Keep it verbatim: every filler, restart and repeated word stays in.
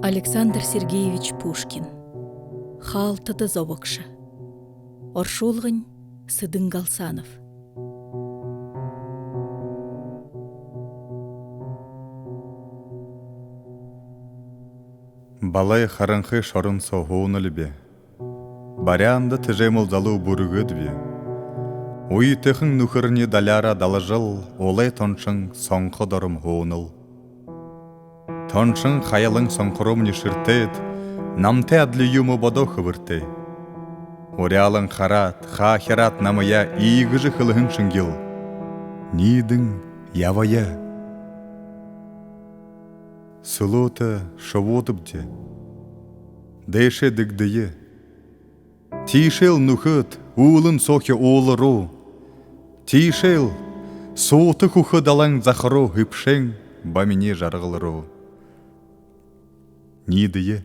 Александр Сергеевич Пушкин. Хаалтада зобогшо. Оршуулгань Сэдэн Галсанов. Балай харанхы шорон соо һууналби. Баряанда тэжээмэл залуу бүргэдби. Уйтахан нүхэрни даляараа далажал, улай тоншон сонхо дором һуунал. Тоншон хаялан сонхоруумни шэртээд, намтай адли юумэ бодоо хэбэртэй. Уряалан хараад, хаахираад намайе иигэжэ хэлэһэн шэнгил: «Ниидэн ябая». Сүлөөтэ шубуудабди. Дээшээ дэгдэе. Тиишээл нүхэд үүлэн соохи уула руу. Тиишээл суута хүхэ далайн заха руу һэбшээн ба минии жаргал руу. Ниидые